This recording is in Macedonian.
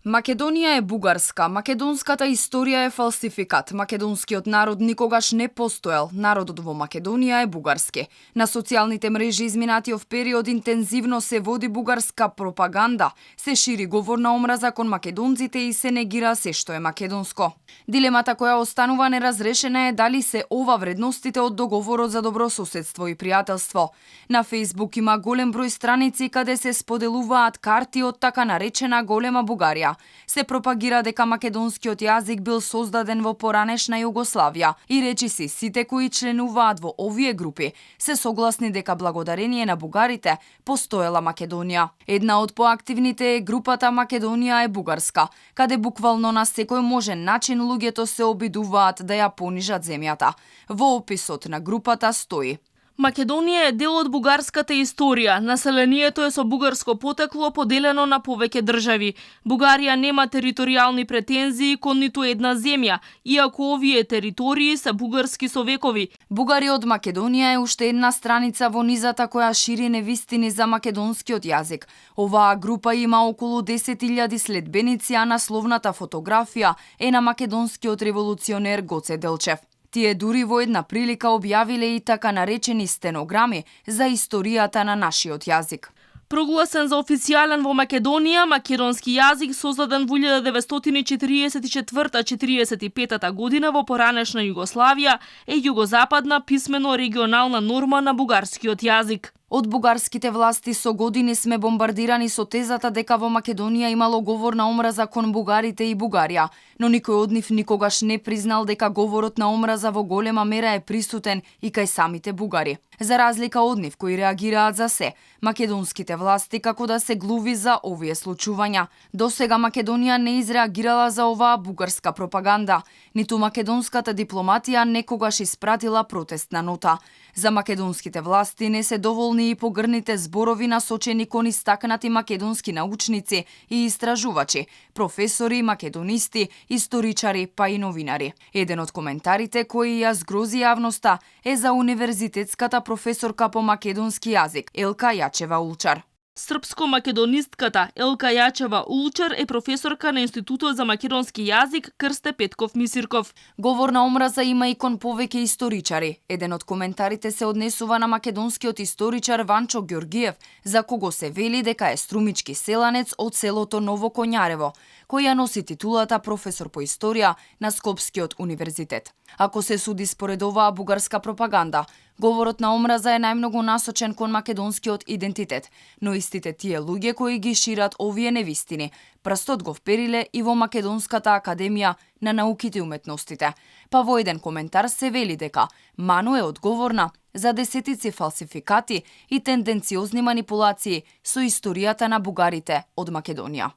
Македонија е бугарска, македонската историја е фалсификат, македонскиот народ никогаш не постоел, народот во Македонија е бугарски. На социјалните мрежи изминатиот период интензивно се води бугарска пропаганда, се шири говор на омраза кон македонците и се негира се што е македонско. Дилемата која останува неразрешена е дали се ова вредностите од договорот за добрососедство и пријателство. На Facebook има голем број страници каде се споделуваат карти од така наречена голема Бугарија. Се пропагира дека македонскиот јазик бил создаден во поранешна Југославија и речиси сите кои членуваат во овие групи се согласни дека благодарение на бугарите постоела Македонија. Една од поактивните е групата Македонија е бугарска, каде буквално на секој можен начин луѓето се обидуваат да ја понижат земјата. Во описот на групата стои: Македонија е дел од бугарската историја. Населението е со бугарско потекло, поделено на повеќе држави. Бугарија нема територијални претензии кон ниту една земја, иако овие територии се бугарски со векови. Бугари од Македонија е уште една страница во низата која шири невистини за македонскиот јазик. Оваа група има околу 10.000 следбеници, а насловната фотографија е на македонскиот револуционер Гоце Делчев. Тие дури во една прилика објавиле и така наречени стенограми за историјата на нашиот јазик. Прогласен за официјален во Македонија, македонски јазик создаден во 1944-45 година во поранешна Југославија е југозападна писмено-регионална норма на бугарскиот јазик. Од бугарските власти со години сме бомбардирани со тезата дека во Македонија имало говор на омраза кон бугарите и Бугарија, но никој од нив никогаш не признал дека говорот на омраза во голема мера е присутен и кај самите бугари. За разлика од нив кои реагираат за се, македонските власти како да се глуви за овие случувања. Досега Македонија не изреагирала за оваа бугарска пропаганда, ниту македонската дипломатија некогаш испратила протестна нота. За македонските власти не се доволни и погрните зборови насочени кон истакнати македонски научници и истражувачи, професори, македонисти, историчари па и новинари. Еден од коментарите кои ја згрози јавноста е за универзитетската професорка по македонски јазик Елка Јачева Улчар. Српско-македонистката Елка Јачева Улчар е професорка на Институтот за македонски јазик Крсте Петков Мисирков. Говор на омраза има и кон повеќе историчари. Еден од коментарите се однесува на македонскиот историчар Ванчо Ѓоргиев, за кого се вели дека е струмички селанец од селото Ново Коњарево, кој ја носи титулата професор по историја на Скопскиот универзитет. Ако се суди според оваа бугарска пропаганда, говорот на омраза е најмногу насочен кон македонскиот идентитет, но истите тие луѓе кои ги шират овие невистини, прстот го впериле и во Македонската академија на науките и уметностите. Па во еден коментар се вели дека Ману е одговорна за десетици фалсификати и тенденциозни манипулации со историјата на бугарите од Македонија.